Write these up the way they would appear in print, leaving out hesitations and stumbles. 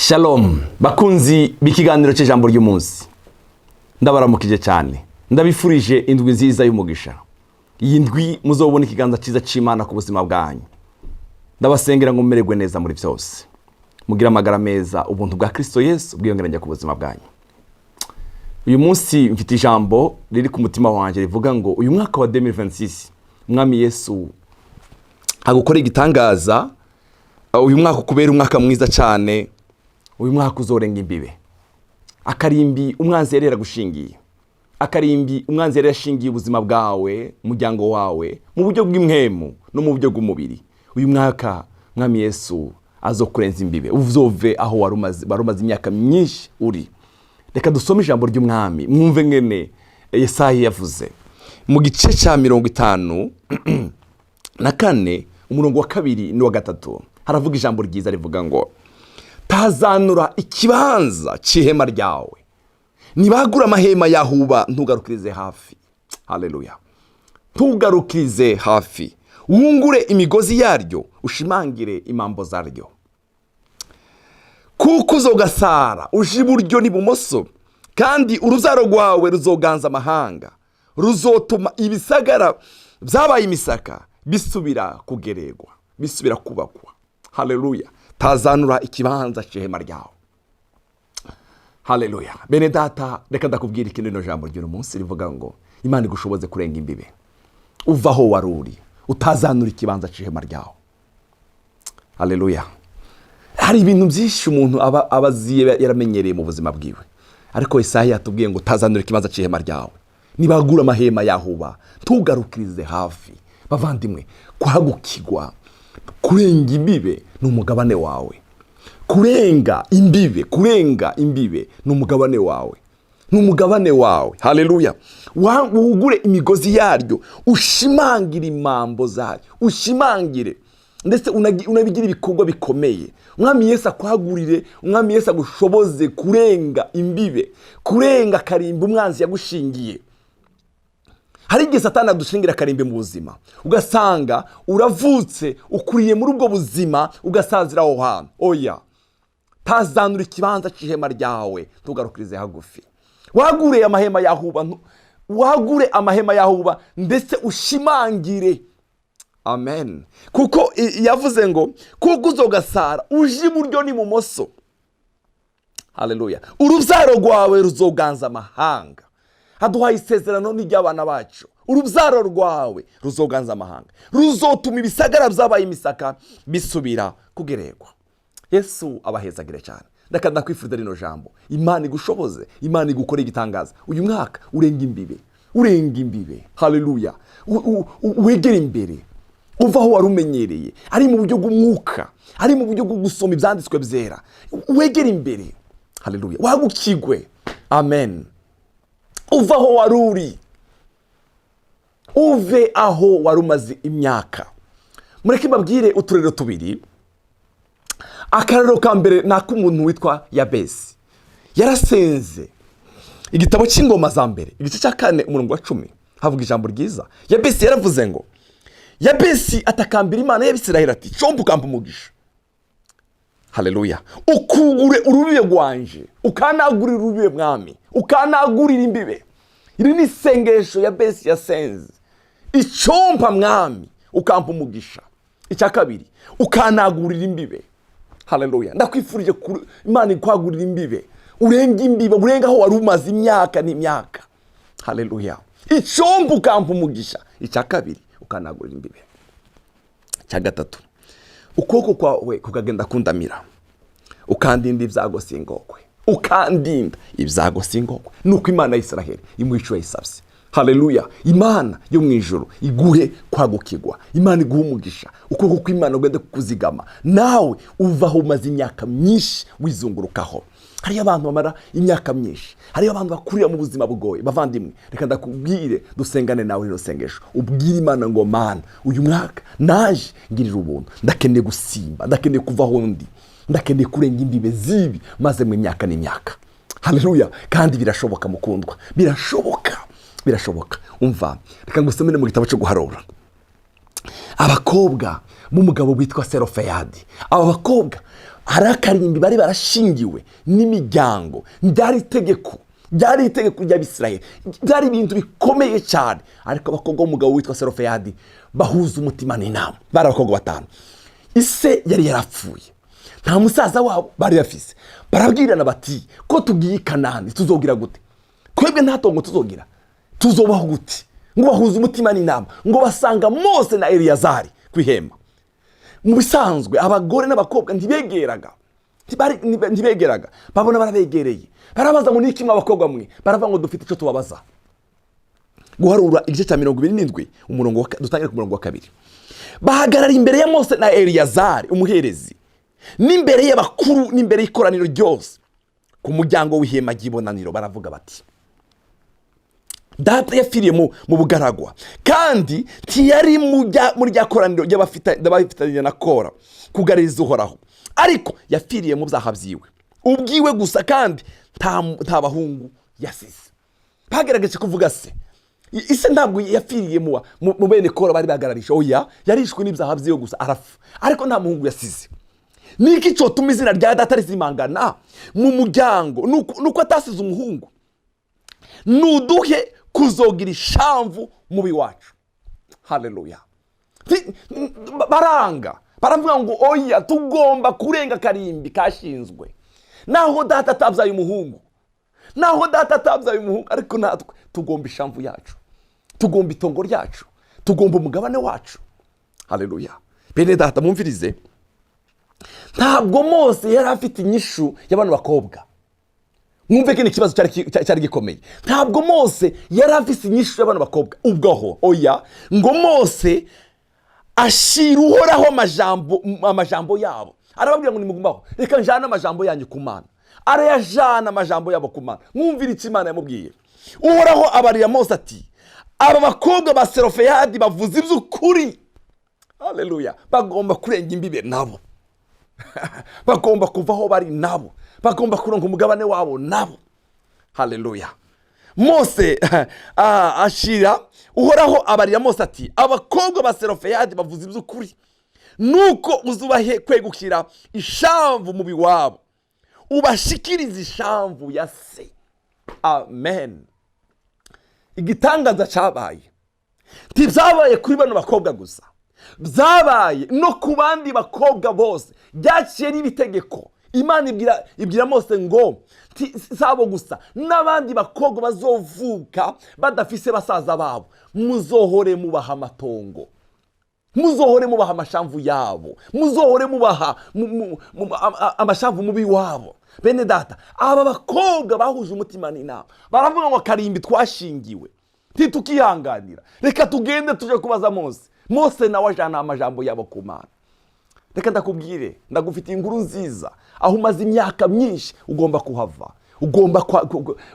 Shalom bakunzi b'ikiganiro cy'ijambo ry'umunsi, ndabaramukije cyane, ndabifurije indwi nziza y'umugisha. Iyi ndwi muzobona ikiganza cyiza cy'Imana ku buzima bwanyu. Ndabasengera ngo mumererwe neza muri byose, mugire amagara meza, ubuntu bwa Kirisito Yesu bwiyongeranye ku buzima bwanyu. Uyu munsi mfite ijambo riri ku mutima wanjye rivuga ngo uyu mwaka wa 2026 Umwami Yesu agukora igitangaza. Uyu mwaka ukubera umwaka mwiza cyane. Uyu mwaka uzorenga imbibe, akarimbi umwanzi yari yaragushingiye, akarimbi umwanzi yari yashingiye ubuzima bwawe, umuryango wawe, mu buryo bw'impwemu no mu buryo bw'umubiri. Uyu mwaka Mwami Yesu azokurenza imbibe, uzove aho wari umaze imyaka myinshi uri. Reka dusome ijambo ry'Umwami, mwumve ngene Yesaya yavuze mu gice cya 54, umurongo wa 2 n'uwa 3. Haravuga ijambo ryiza rivuga ngo: "Tazanura ikibanza cy'ihema ryawe, nibagura amahema yahuba, ntugarukirize hafi." Haleluya! "Ntugarukirize hafi, wungure imigozi yaryo, ushimangire imambo zaryo, kuko uzogasara uje iburyo n'ibumoso, kandi urubyaro rwawe ruzoganza amahanga, ruzotuma ibisagara byabaye imisaka bisubira kugeregwa, bisubira kubakwa." Haleluya! Tazanura ikibanza cy'ihema ryawe. Haleluya! Bene data, reka ndakubwira ikindi. Rino jambo ry'uyu munsi rivuga ngo Imana igushoboze kurenga imbibe, uva aho wari uri, utazanura ikibanza cy'ihema ryawe. Haleluya! Hari ibintu byinshi umuntu aba azi, yaramenyereye mu buzima bwiwe, ariko Isaha yatubwiye ngo utazanura ikibanza cy'ihema ryawe, nibagura amahema yahuba, ntugarukirize hafi. Bavandimwe, kwagukigwa, kurenga imbibe ni umugabane wawe. Kurenga imbibe, kurenga imbibe ni umugabane wawe, ni umugabane wawe. Haleluya! Wugure imigozi yaryo, ushimangire imambo zayo, ushimangire ndetse unabigire ibikorwa bikomeye. Umwami Yesu akwagurire, Umwami Yesu agushoboze kurenga imbibe, kurenga akarimbi umwanzi yagushingiye. Hari igihe Satani adushingira akarimbi mu buzima, ugasanga uravutse, ukuriye muri ubwo buzima, ugasazira aho hantu. Oya, tazanura ikibanza cy'ihema ryawe, ntugarukirize hagufi, wagure amahema yahuba, wagure amahema yahuba, ndetse ushimangire. Amen. Kuko yavuze ngo kuko uzogasara uje iburyo n'ibumoso. Haleluya! Urubyaro rwawe ruzoganza amahanga. Haduhaye isezerano n'iry'abana bacu. Urubyaro rwawe ruzoganza amahanga, ruzotuma ibisagara byabaye imisaka bisubira kugeregwa. Yesu abahezagire cyane. Reka ndakwifuriza rino jambo: Imana igushoboze, Imana igukore igitangaza. Uyu mwaka urenga imbibe, urenga imbibe. Haleluya! Wegere imbere, uva aho wari umenyereye, ari mu buryo bw'umwuka, ari mu buryo bwo gusoma ibyanditswe byera. Wegere imbere. Haleluya! Wagukigwe. Amen. Uva aho wari uri, uve aho wari umaze imyaka. Mureke mbabwire uturere tubiri. Akarero ka mbere ni ak'umuntu witwa Yabesi. Yarasenze. Igitabo cy'Ingoma za Mbere, igice cya 4, umurongo wa 10, havuga ijambo ryiza. Yabesi yaravuze ngo, Yabesi atakambira Imana y'Abisiraheli ati: "Comba ukampa umugisha." Haleluya! "Ukugure urubibe rwanje, ukanagurira urubibe, Mwami, ukanagurira imbibe." Iri ni isengesho Yabesi yasenze: "Icompa, Mwami, ukampa umugisha." Icya kabiri, ukanagurira imbibe. Haleluya! Ndakwifurije Imana ikwagurira imbibe, urenga imbibe, urenga aho wari umaze imyaka n'imyaka. Haleluya! Icompa ukampa umugisha. Icya kabiri, ukanagurira imbibe. Icya gatatu, ukuboko kwawe kukagenda kundamira, ukandinda ibyago singokwe, ukandinda ibyago singokwe. Nuko Imana y'Isiraheli imuha icyo yayisabye. Haleluya! Imana yo mu ijoro iguhe kwagukigwa, Imana iguhe umugisha, ukuboko kw'Imana ugende kukuzigama, nawe uva aho umaze imyaka myinshi wizungurukaho. Hariyo abantu bamara imyaka myinshi, hariyo abantu bakurira mu buzima bugoye. Bavandimwe, reka ndakubwire, dusengane nawe rino sengesho, ubwire Imana ngo: "Mana, uyu mwaka naje ngirira ubuntu, ndakeneye gusimba, ndakeneye kuva aho ndi, ndakeneye kurenga imbibe z'ibi maze mu myaka n'imyaka." Haleluya! Kandi birashoboka, mukundwa, birashoboka, birashoboka. Umva, reka ngusomere mu gitabo cyo Guharura, abakobwa b'umugabo witwa Serofeyadi. Aba bakobwa Hari akarimbi bari barashingiwe n'imiryango, byari itegeko, byari itegeko ry'Abisirayeli, byari ibintu bikomeye cyane. Ariko abakobwa b'umugabo witwa Serofeyadi bahuza umutima n'inama, bari abakobwa batanu. Ise yari yarapfuye, nta musaza wabo bari bafise. Barabwirana bati: "Ko tugiye i Kanani, tuzogira gute? Twebwe nta tongo tuzogira, tuzobaho gute?" Ngo bahuze umutima n'inama, ngo basanga Mose na Eliyazari ku ihema. Mu bisanzwe abagore n'abakobwa ntibegeraga, ntibegeraga. Babona barabegereye, barabaza ngo: "Niki, abakobwa mwe?" Baravuga ngo: "Dufite icyo tubabaza." Guharura igice cya 27, umurongo dutangire ku murongo wa 2. Bahagarara imbere ya Mose na Eliyazari umuherezi, n'imbere y'abakuru, n'imbere y'ikoraniro ryose, ku muryango w'ihema ry'ibonaniro, baravuga bati: "Data yapfiriye mu bugaragwa, kandi ntiyari muri rya koraniro ry'abafitanye na Kora kugaririza Uhoraho, ariko yapfiriye mu byaha byiwe ubwiwe gusa, kandi nta bahungu yasize." Bagerageje kuvuga se. Ise ntabwo yapfiriye mu bene Kora bari bagararisha, oya, yarishwe n'ibyaha byiwe gusa arapfa, ariko nta muhungu yasize. Niki cyotuma izina rya data rizimangana mu muryango? Nuko atasize umuhungu. Nuduhe kuzogira ishamvu mubi wacu. Haleluya! Baranga, baravuga ngo: "Oya, tugomba kurenga akarimbi kashinzwe. Naho data atabyaye umuhungu, naho data atabyaye umuhungu, ariko natwe tugomba ishamvu yacu, tugomba itongo ryacu, tugomba umugabane wacu." Haleluya! Bene data, mwumvirize, ntabwo Mose yari afite inyishu y'abano bakobwa. Mwumve ko ikibazo cyari gikomeye. Ntabwo Mose yari afite inyishu y'abano bakobwa ubwaho, oya. Ngo Mose ashira Uhoraho amajambo yabo. Arababwira ngo: "Nimugumaho, reka njane amajambo yanyu ku Mana." Arayajana amajambo yabo ku Mana. Mwumvire icyo Imana yamubwiye. Uhoraho abarira Mose ati: "Aba bakobwa ba Serofeyadi bavuze iby'ukuri." Haleluya! Bagomba kurenga imbibe nabo, bagomba kuva aho bari nabo, bagomba kuronka umugabane wabo nabo. Haleluya! Mose ashira Uhoraho abarira Mose ati: "Abakobwa ba Serofeyadi bavuze iby'ukuri. Nuko uzubahe kwegukira ishamvu mu biwabo, ubashikirize ishamvu ya se." Amen. Igitangaza cyabaye, ntibyabaye kuri bano bakobwa gusa, byabaye no ku bandi bakobwa bose. Byaciye n'ibitegeko. Imana ibwira Mose ngo: "Sabo gusa, n'abandi bakobwa bazovuka badafise basaza babo, muzohore mubaha amatongo, muzohore mubaha amashamvu yabo, muzohore mubaha amashamvu mubi wabo." Bene data, aba bakobwa bahuje umutima n'inama, baravuga ngo: "Akarimbi twashingiwe ntitukihanganira, reka tugende tuje kubaza Mose." Mose nawe ajana amajambo yabo ku Mana. Reka ndakubwire, ndagufitiye inkuru nziza. Aho umaze imyaka myinshi ugomba kuhava,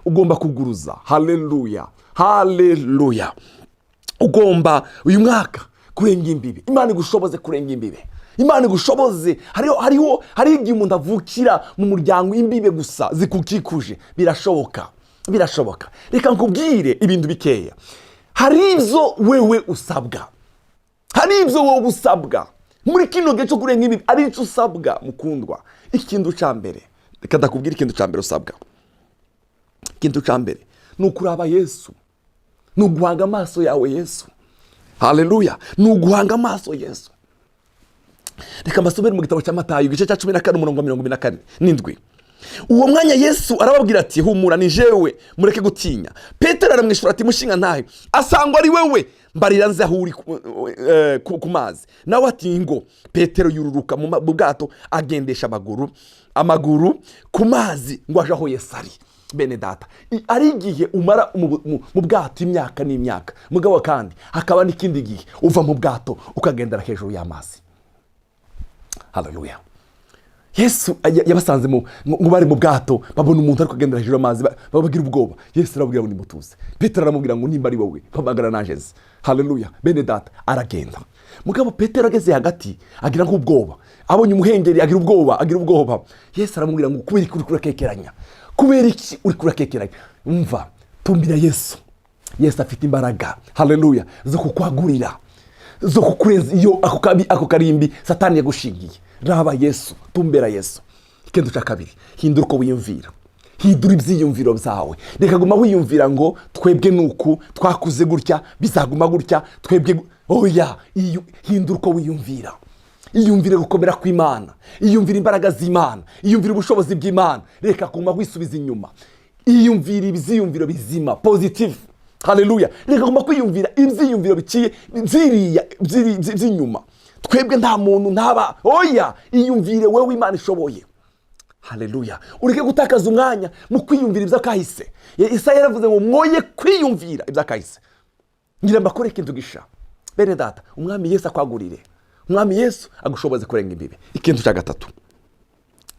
ugomba kuguruza. Haleluya, haleluya! Ugomba uyu mwaka kurenga imbibi. Imana igushoboze kurenga imbibe, Imana igushoboze. Hariho igihe umuntu avukira mu muryango, imbibe gusa zikukikuje. Birashoboka, birashoboka. Reka nkubwire ibintu bikeya. Hari ibyo wewe usabwa, hari ibyo wowe usabwa muri kino gihe cyo kurenga imbibi, ari icyo usabwa, mukundwa. Ikintu cya mbere, reka ndakubwira ikintu cya mbere usabwa. Ikintu cya mbere ni ukuraba Yesu, ni uguhanga amaso yawe Yesu. Haleluya! Ni uguhanga amaso Yesu. Reka mbasomere mu gitabo cya Matayo, igice cya 14, umurongo wa 47. Uwo mwanya Yesu arababwira ati: "Humura, ni jewe, mureke gutinya." Petero aramwishyura ati: "Mushinga ntahe, asangwa ari wewe, mbarira nze aho uri ku mazi." Nawe ati: "Ngo." Petero yururuka mu bwato, agendesha amaguru ku mazi ngo aje aho Yesu ari. Bene data, ari igihe umara mu bwato imyaka n'imyaka, mugabo kandi hakaba n'ikindi gihe uva mu bwato ukagendera hejuru y'amazi. Haleluya! Yesu yabasanze ngo bari mu bwato, babona umuntu ari kugendera hejuru y'amazi, babagira ubwoba. Yesu arababwira ngo: "Nimutuze." Petero aramubwira ngo: "Nimba ari wowe, mpamagara naje nze." Haleluya! Bene data, aragenda. Mugabo Petero ageze hagati agira nk'ubwoba, abonye umuhengeri agira ubwoba, agira ubwoba. Yesu aramubwira ngo: "Kubera iki uri kurakekeranya? Kubera iki uri kurakekeranya?" Umva, tumbira Yesu. Yesu afite imbaraga, haleluya, zo kukwagurira, zo kukurenza iyo ako karimbi Satani yagushingiye. Raba Yesu, tumbera Yesu. Ikintu cya kabiri, hindura uko wiyumvira, hindura ibyiyumviro byawe. Reka guma wiyumvira ngo twebwe nuku twakuze gutya, bizaguma gutya, twebwe oya. Hindura uko wiyumvira. Iyumvire gukomera kw'Imana, iyumvire imbaraga z'Imana, iyumvire ubushobozi bw'Imana. Reka kuguma wisubiza inyuma. Iyumvire ibyiyumviro bizima, positive. Haleluya. Reka guma kwiyumvira ibyiyumviro biciye byiriya by'inyuma, twebwe nta muntu ntaba. Oya, iyumvire wowe Imana ishoboye. Haleluya. Ureke gutakaza umwanya mu kwiyumvira iby'akahise. Isaya yaravuze ngo mwoye kwiyumvira iby'akahise. Ngira mbakore ikintu gisha. Bene data, Umwami Yesu akwagurire, Umwami Yesu agushoboze kurenga imbibi. Ikintu cya gatatu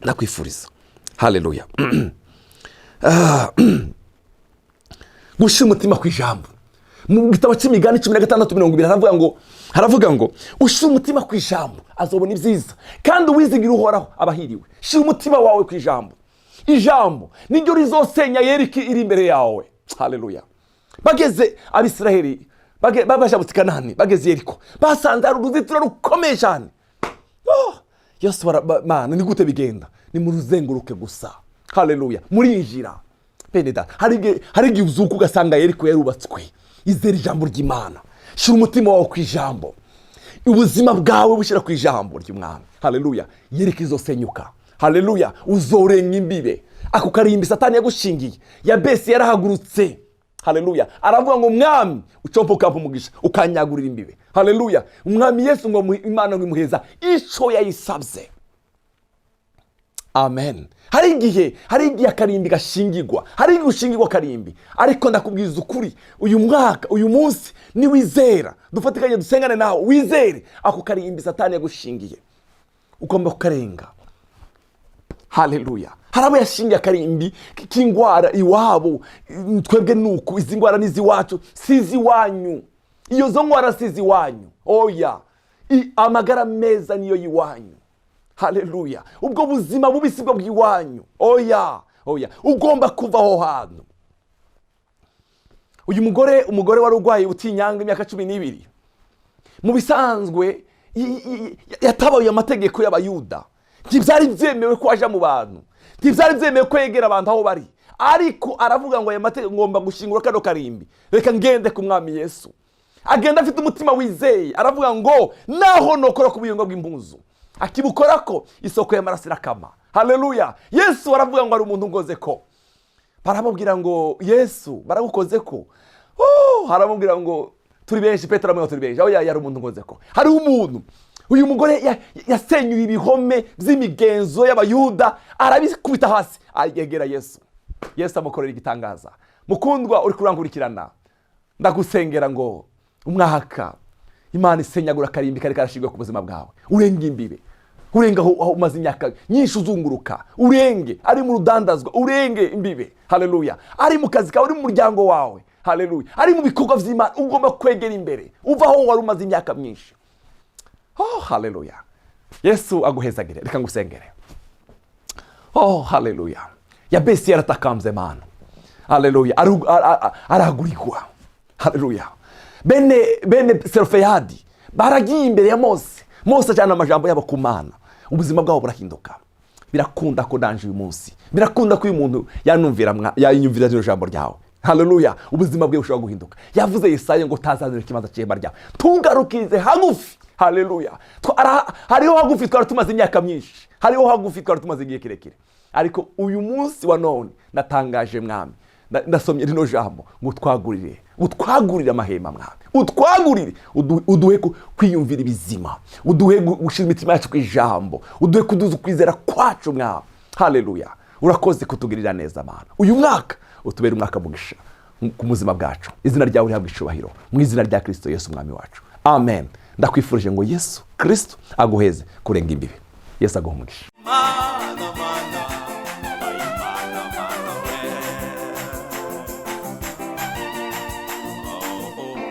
ndakwifuriza, haleluya, gushyira umutima ku ijambo. Mu gitabo cy'Imigani 16:20 haravuga ngo ushyira umutima ku ijambo azobona ibyiza, kandi uwizigira Uhoraho aba ahiriwe. Shyira umutima wawe ku ijambo. Ijambo niryo rizosenya Yeriko iri imbere yawe. Haleluya. Bageze Abisiraheli babajabutse i Kanani, bageze Yeriko, basanze hari uruzitiro rukomeye cyane. Oh, Yesu Mana, ni gute bigenda? Ni mu ruzenguruke gusa. Haleluya, murinjira. Bene data, hari igihe uzuka ugasanga Yeriko yarubatswe. Izere ijambo ry'Imana, shyira umutima wawe ku ijambo, ubuzima bwawe bushyira ku ijambo ry'Umwami. Haleluya. Yeriko izosenyuka. Haleluya. Uzorenga imbibe. Ako karimbi Satani yagushingiye. Yabesi yarahagurutse, haleluya, aravuga ngo: "Mwami, ucompa ukampa umugisha, ukanyagurira imbibe." Haleluya. Umwami Yesu ngo Imana ngo imuheza ico yayisabye. Amen. Hari igihe akarimbi gashingirwa, hari igihe ushingirwa akarimbi, ariko ndakubwiza ukuri, uyu mwaka, uyu munsi, niwizera dufatikanye dusengane nawe, wizere, ako karimbi Satani yagushingiye ugomba kukarenga. Haleluya. Hari abo yashingiye akarimbi k'indwara iwabo. Twebwe nuku izi ndwara ni iz'iwacu. Si iz'iwanyu iyo zo ndwara, si iz'iwanyu, oya. Amagara meza niyo y'iwanyu. Haleluya. Ubwo buzima bubi si bwo bw'iwanyu, oya, oya. Ugomba kuva aho hantu. Uyu mugore, umugore wari urwaye utinyanga imyaka 12, mu bisanzwe yatabaye amategeko y'Abayuda. Ntibyari byemewe ko aja mu bantu, ntibyari byemewe ko yegera abantu aho bari, ariko aravuga ngo aya mategeko, ngomba gushingura kano karimbi, reka ngende ku Mwami Yesu. Agenda afite umutima wizeye, aravuga ngo naho nokora ku buyungo bw'impuzu, akibukora ko isoko y'amaraso irakama. Haleluya. Yesu aravuga ngo hari umuntu ngoze ko. Baramubwira ngo: "Yesu, baragukoze ko." Oh, haramubwira ngo turi benshi. Petero aramubwira ngo turi benshi. Aho yari umuntu ngoze ko, hariho umuntu. Uyu mugore yasenyuye ibihome by'imigenzo y'Abayuda, arabikubita hasi, yegera Yesu. Yesu amukorera igitangaza. Mukundwa uri kurankurikirana, ndagusengera ngo umwaka Imana isenyagura akarimbi kari karashyirwa ku buzima bwawe, urenga imbibe, urenga aho umaze imyaka nyinshi uzunguruka, urenge ari mu rudandazwa, urenge imbibe. Haleluya. Ari mu kazi kawe, uri mu muryango wawe, haleluya, ari mu bikorwa by'Imana, ugomba kwegera imbere, uva aho wari umaze imyaka myinshi. Oh, haleluya. Yesu aguhezagire. Reka ngusengere. Oh, haleluya. Yabesi yaratakambye Mana. Haleluya. Aragurirwa. Haleluya. Bene Serofeyadi baragiye imbere ya Mose, Mose ajyana amajambo yabo ku Mana, ubuzima bwabo burahinduka. Birakunda ko nanje uyu munsi, birakunda ko uyu muntu yanumvira yanyumvira rino jambo ryawe, haleluya, ubuzima bwe bushobora guhinduka. Yavuze Yesaya ngo tazanira ikibanza cy'ihema ryawe, tugarukirize hagufi. Haleluya. Hariho hagufi twari tumaze imyaka myinshi, hariho hagufi twari tumaze igihe kirekire, ariko uyu munsi wa none natangaje, Mwami, ndasomye rino jambo ngo utwagurire, utwagurire amahema, Mwami, utwagurire, uduhe kwiyumvira ibizima, uduhe gushyira imitima yacu ku ijambo, uduhe kuduza ukwizera kwacu, Mwami. Haleluya. Urakoze kutugirira neza, Mana. Uyu mwaka utubere umwaka mugisha ku buzima bwacu. Izina ryawe rihabwa icubahiro, mu izina rya Kirisito Yesu Umwami wacu, amen. Ndakwifurije ngo Yesu Kirisito aguheze kurenga imbibi. Yesu aguha umugisha.